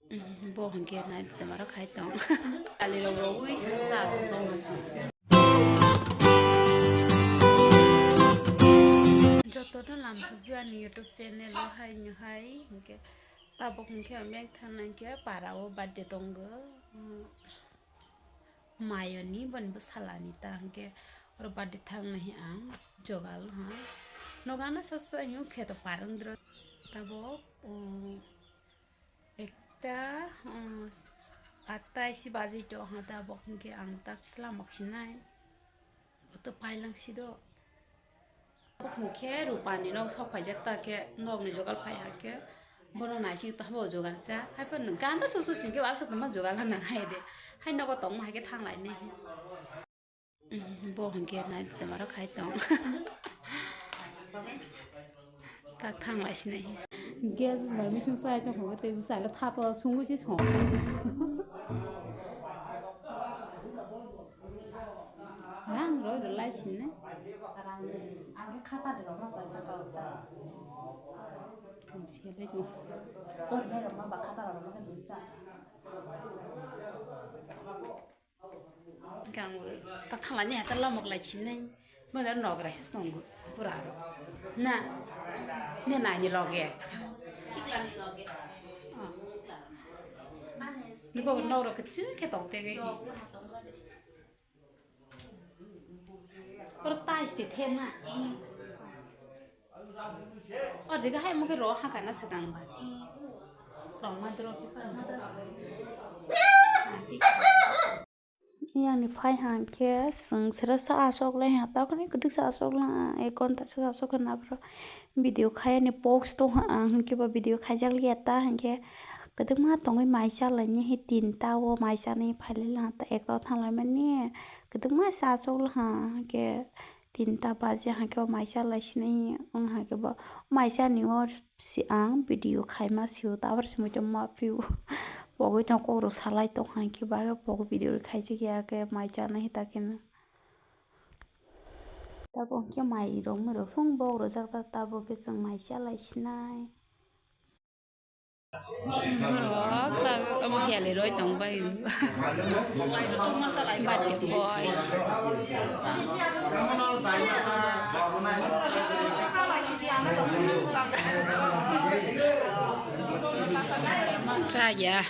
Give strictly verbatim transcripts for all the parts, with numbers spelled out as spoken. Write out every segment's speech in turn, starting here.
Bo hwnkhe nai twmaro khai tong. Ali rok rogwi sa sa aswk tong ma se. Jotono lamsokwi ani YouTube channel o hai nyo hai hwnkhe tabuk hwnkhe ang beng thang nang khe para o birthday tongo. Mayoni boni bwsalani ta hwnkhe oro birthday thang nai ang jogal ha. Nogana sasa ang khe to parwng dro tabuk. Ekta, um, atta isi baji to ha ta bok hwnkhe ang tak tlamok sinai. Bo to pailang si do. Bok hwnkhe rupani nok sok paijak ta khe nok ni jogal pai ha khe bono naising ta bo jogal cha. Hai phan ganda susu sing khe aswk ma jogal ha nang hai de. Hai nogo tong ma hai khe thang lai ne. Bo hwnkhe nai twmaro khai tong. Tak thang lai sinai. Gas bai misung sai tong hwnkhe tei bwsai le thapa sungwi se song. Rang roi rw lai sinai. Rang ang khe khata de rw ma sa khata rw ta. Kam se lai tong. Por nai rw ma ba khata rw ma khe jul cha. Hwnkhe ang bo tak thalani hatar lamok lai sinai. Bo jaro nogra se swngo pura aro. Na. Ne nai ni loge. Siklani loge. Oh. Ni bo nogra kwchwng khe tong te gai. Oro tais te the na. O jaga hai mungke ro ha kana swkang ba. Tong ma dro ki pa ma dro. Yang ni phai hang khe swng sera sa asok lai ha ta khani kwdwk sa asok la ek ghonta sa asok na bro video khai ni post to ha ang hwnkhe ba video khai jak liya ta hwnkhe kwdwkma tongwi mai cha lai ni hi tin ta o mai cha ni phai lai la ta ek ta thang lai mani kwdwkma sa asok la ha hwnkhe. Tinta baji hwnkhe o mai cha lai sinai wng hwnkhe bo mai cha ni o si ang video khaima sio tabra simi tongma phio pogwi tong kok rok salai tong hwnkhe ba pogwi video rok khaijak ya khe mai cha nai ta khe no tabuk hwnkhe mai rok mui rok song bok rwjak ta tabuk khe chwng mai cha lai sinai. Borok ta omo khe ali roi tong bai. Bati koi. Cha ya.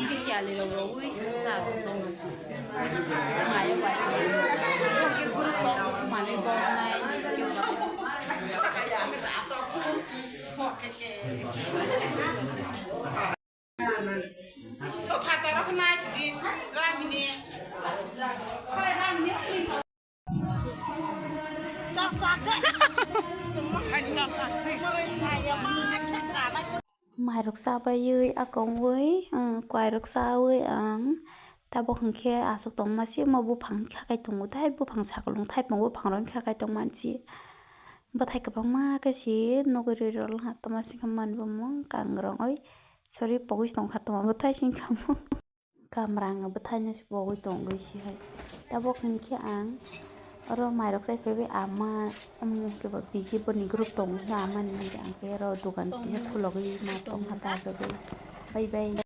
Khe ali rok rogwi sa sa aswk tong ma se. Mayo bai. Khe group tong manwi tong nai. Phataro khe nai sidi ramini. Mairok chabaiwi akongwi, um, kwairok chawi ang tabuk hwnkhe aswk tongma se omo buphang khakai tongo tei buphang sakolong thaipung buphang rok khakai tongmani se bwthai kwbangma khe se nugwi rwi rwlaha tongma se khe manwi bo mung kangrongwi sorry pogwi tongkha tongma bwthai se wngkha mung. Kamra ang bwthaino se pogwi tongwi se hai. Tabuk hwnkhe ang oro mairok chai phaiwi ama, omo khe bo busy boni group tongo khe amani hwnkhe ang khe oro dogan kisa khulogwi ma tongkha ta ajagwi. Bye bye.